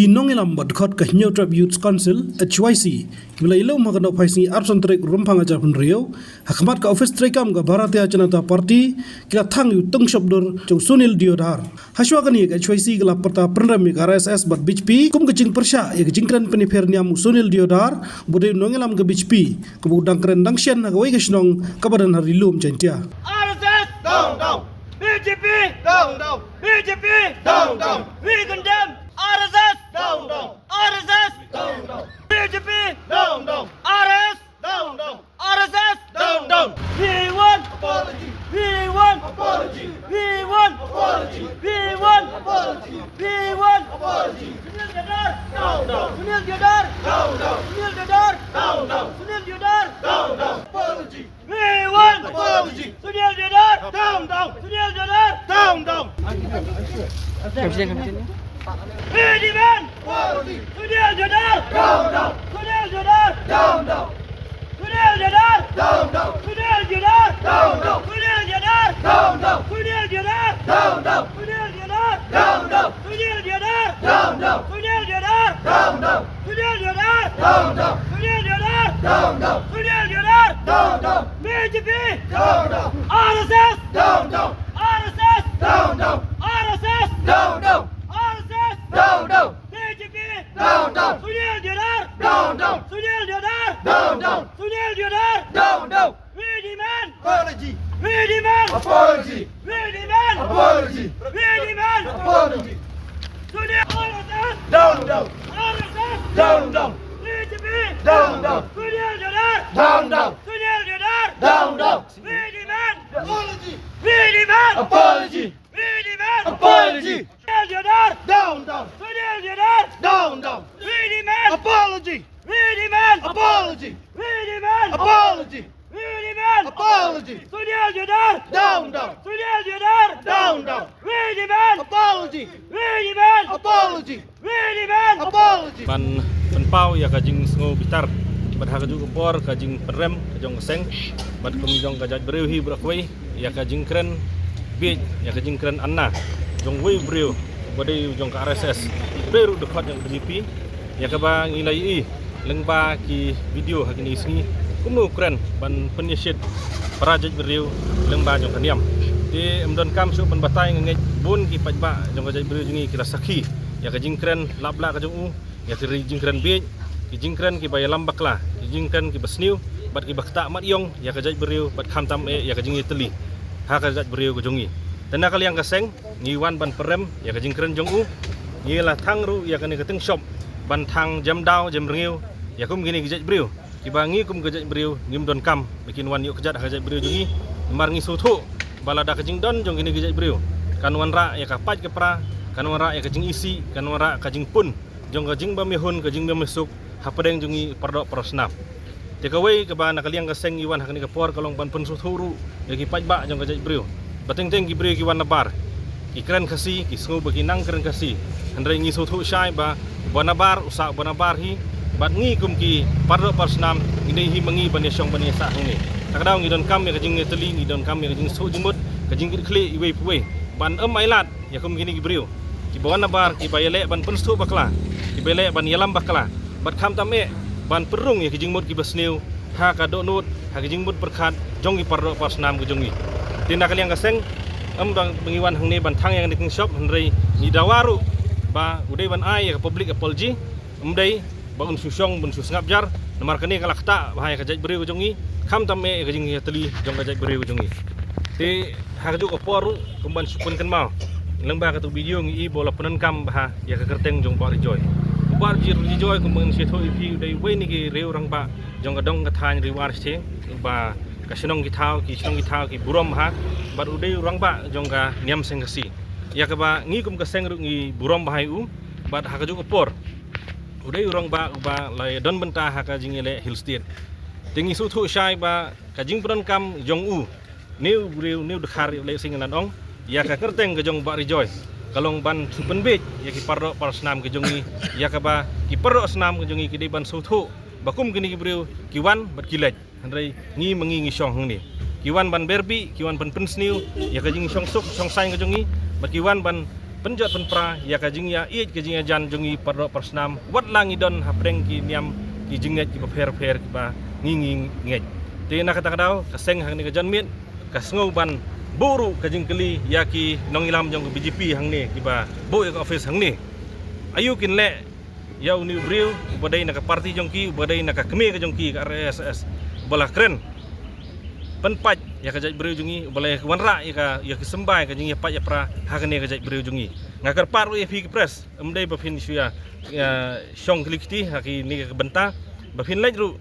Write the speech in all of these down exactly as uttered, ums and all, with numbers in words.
Nongïalam bad dkhot ka Hynñiewtrep Youth Council, H Y C, kiba la ïalum ha ka nongphaisngi arphew san tarik Rymphang hajar phew hynriew, ha khmat ka ophis treikam ka Bharatiya Janata Party, ki la thang ïa u tyngshop dur jong u Sunil Deodar. Hashwa kane ka H Y C ka la pyrta pynrem ïa ka R S S bad B J P kum ka jingpyrshah ïa ka jingkren pynïapher niam u Sunil Deodar, uba dei u nongïalam ka B J P, kaba u dang kren dang shen ha kawei ka shnong kaba don ha Ri-lum Jaiñtia. R S S down, down. B J P down, down. B J P down, down. We condemn R S S down, down. R S S down, down. B J P down, down. R S S down, down. R S S down, down. We want apology. We want apology. We want apology. We want apology. We want apology. Sunil Deodar down, down. Sunil Deodar down, down. Sunil Deodar down, down. Sunil Deodar down, down. Apology. We want apology. Sunil Deodar down, down. Sunil Deodar down, down. We demand apology. Sunil Deodar down, down. Sunil Deodar down, down. Sunil Deodar down, down. Sunil Deodar down, down. Sunil Deodar down, down. Sunil Deodar down, down. Sunil Deodar down, down. Sunil Deodar down, down. Sunil Deodar down, down. Sunil Deodar down, down. Sunil Deodar down, down. Sunil Deodar down, down. B J P down, down. R S S down, down. R S S down, down. R S S down, down. R S S down, down. B J P down, down. Sunil Deodar down, down. Sunil Deodar down, down. Sunil Deodar down, down. We demand apology. We demand apology. We demand apology. We demand apology. Sunil, R S S down, down. R S S down, down. B J P down, down. Sunil Deodar down, down. Sunil Deodar down, down. We demand apology. We demand apology. We demand apology. Sunil Deodar down, down. Sunil Deodar down, down. We demand apology. We demand apology. We demand apology. We demand apology. Sunil Deodar down, down. Sunil Deodar down, down. We demand apology. We demand apology. We demand apology. Ban pynpaw ïa ka jingsngew bitar bad ha kajuh ka por ka jingpynrem ka jong ka seng bad kum jong ka jaitbynriew hi baroh kawei ïa ka jingkren bieit, ïa ka jingkren anna jong uwei u briew uba dei jong ka R S S, uba dei ruh dkhot jong ka B J P, ïa kaba ngi la ïohi lyngba ki video ha kine ki sngi kumno u kren ban pynïashit para jaitbynriew lyngba jong ka niam. Te ym donkam shuh ban batai, nga ngeit bun ki paidbah jong ka jaitbynriew jong ngi ki la sakhi ïa ka jingkren lap blah ka jong u, ïa ki jingkren bieit, ki jingkren kiba ïalam bakla, ki jingkren kiba sniew bad kiba ktah mat ïong ïa ka jaitbynriew bad khamtam eh ïa ka jingïatylli ha ka jaitbynriew ka jong ngi. Te na ka liang ka seng ngi wan ban pynrem ïa ka jingkren jong u. Ngi la thang ruh ïa kane ka tyngshop ban thang jem daw jem rngiew ïa kum kine ki jaitbynriew kiba ngi kum ka jaitbynriew ngim donkam ba kin wan ïoh kjat ha ka jaitbynriew jong ngi. Namar ngi sngewthuh ba lada ka jingdon jong kine ki jaitbynriew kan wanrah ïa ka paid ka pra, kan wanrah ïa ka jingisih, kan wanrah ka jingpun jong ka jingbymïahun, ka jingbymïasuk hapdeng jong ngi paradoh parasnam. Te kawei kaba na ka liang ka seng ngi wan ha kane ka por ka long ban pynsngewthuh ruh ïa ki paidbah jong ka jaitbynriew. Ba teng teng ki briew ki wan nabar, ki kren Khasi, ki sngew ba ki nang kren Khasi. Hynrei ngi sngewthuh shai ba uba nabar u sah uba nabar hi, bad ngi kum ki paradoh parasnam ngi dei hi ma ngi ban ïashong ban ïasah hangne. Kata ka daw ngi donkam ïa ka jingïatylli, ngi donkam ïa ka jingsuk jingmut, ka jingkitkhlieh iwei pa iwei ban ym ailad ïa kum kine ki briew kiba wan nabar, kiba ïaleh ban pynsngewthuh bakla, kiba ïaleh ban ïalam bakla bad khamtam eh ban pynrung ïa ki jingmut kiba sniew ha ka dohnud, ha ki jingmut pyrkhat jong ki paradoh parasnam ka jong ngi. Te na ka liang ka seng ym ba ngi wan hangne ban thang ïa kane ka tyngshop, hynrei ngi dawa ruh ba u dei ban ai ïa ka public apology, ym dei ba un shu shong ban shu sngap jar, namar kane ka la ktah bha ïa ka jaitbynriew ka jong ngi, khamtam eh ïa ka jingïatylli jong ka jaitbynriew ka jong ngi. Te ha kajuh ka por ruh kum ban shu pynkynmaw lyngba katu ka video ngi i ba u la pyndonkam bha ïa ka kyrteng jong Bah Ri Joy. U Bah Ri Joy kum ban shu ïathuh ïa phi u dei uwei na ki riew rangbah jong ka dong ka thaiñ Ri War Shatei, ba ka shnong ki thaw, ki shnong ki thaw ki burom bha bad u dei u rangbah jong ka niam seng Khasi. Ïa kaba ngi kum ka seng ruh ngi burom bha ïa u bad ha kajuh ka por u dei u rangbah uba la ïadon bynta ha ka jingïaleh Hill State. Te ngi sngewthuh shai ba ka jingpyndonkam jong u, ne u briew ne u dkhar ïa u Lehsing Ngan Ong ïa ka kyrteng ka jong Bah Ri Joy ka long ban shu pynbiej ïa ki paradoh parasnam ka jong ngi, ïa kaba ki paradoh snam ka jong ngi ki dei ban sngewthuh ba kum kine ki briew ki wan bad ki leit. Hynrei ngi ma ngi ngi shong hangne. Ki wan ban ber bih, ki wan ban pynsniew ïa ka jingshong suk shong saiñ ka jong ngi, bad ki wan ban pynjot pynpra ïa ka jingïaieit ka jingïajan jong ngi paralok parasnam, wat la ngi don hapdeng ki niam ki jingngeit kiba pher pher kiba ngi ngi ngeit. Te na kata ka daw ka seng hangne ka janmiet ka sngew ban buh ruh ka jingkylli ïa ki nongïalam jong ka B J P hangne kiba buh ïa ka office hangne. Aïu kin leh ïa une u briew uba dei na ka party jong ki, uba dei na ka kmie ka jong ki ka R S S, uba la kren pynpait ïa ka jaitbynriew jong ngi, uba la wanrah ïa ka, ïa ki symbai ka jingïapait ïapra ha kane ka jaitbynriew jong ngi. Nga kyrpad ruh ïa phi ki press, ym dei ba phin shu ïa, ïa shong kylli kti ha kine ka bynta, ba phin leit ruh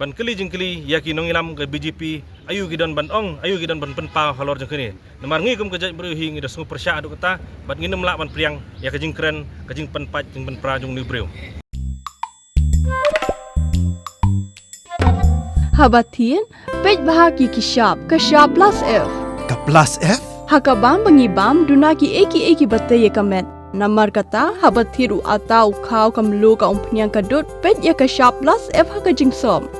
ban kylli jingkylli ïa ki nongïalam ka B J P, aïu ki don ban ong, aïu ki don ban pynpaw halor jong kane. Namar ngi kum ka jaitbynriew hi ngi da sngewpyrshah haduh katta, bad ngin ym lah ban pdiang ïa ka jingkren, ka jingpynpait, jingpynpra jong une u briew. Haba thied, peit bha ki ki shap, ka shap plus F. Ka plus F? Ha ka bam ba ngi bam, duna ki ei ki ei kiba tei ïa ka met. Namar kata, haba thied u atta, u khaw, ka mluh, ka umphniang, ka dud, peit ïa ka shap plus F ha ka jingsop.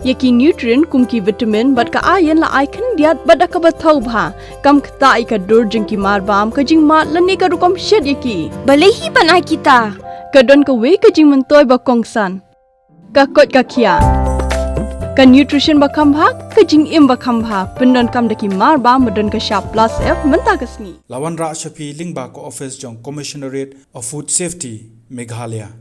Ïa ki nutrient kum ki vitamin bad ka iron la ai khyndiat bad da kaba thaw bha. Kam ktah ïa ka dur jong ki marbam, ka jingmad lane ka rukom shet ïa ki. Balei hi ban ai kita? Ka don kawei ka jingmyntoi ba kongsan. Ka koit ka khiah. Ka nutrition ba kham bha, ka jingim ba kham bha. Pyndonkam da ki marbam ba don ka shap plus F mynta ka sngi. La wanrah sha phi lyngba ka office jong Commissionerate of Food Safety, Meghalaya.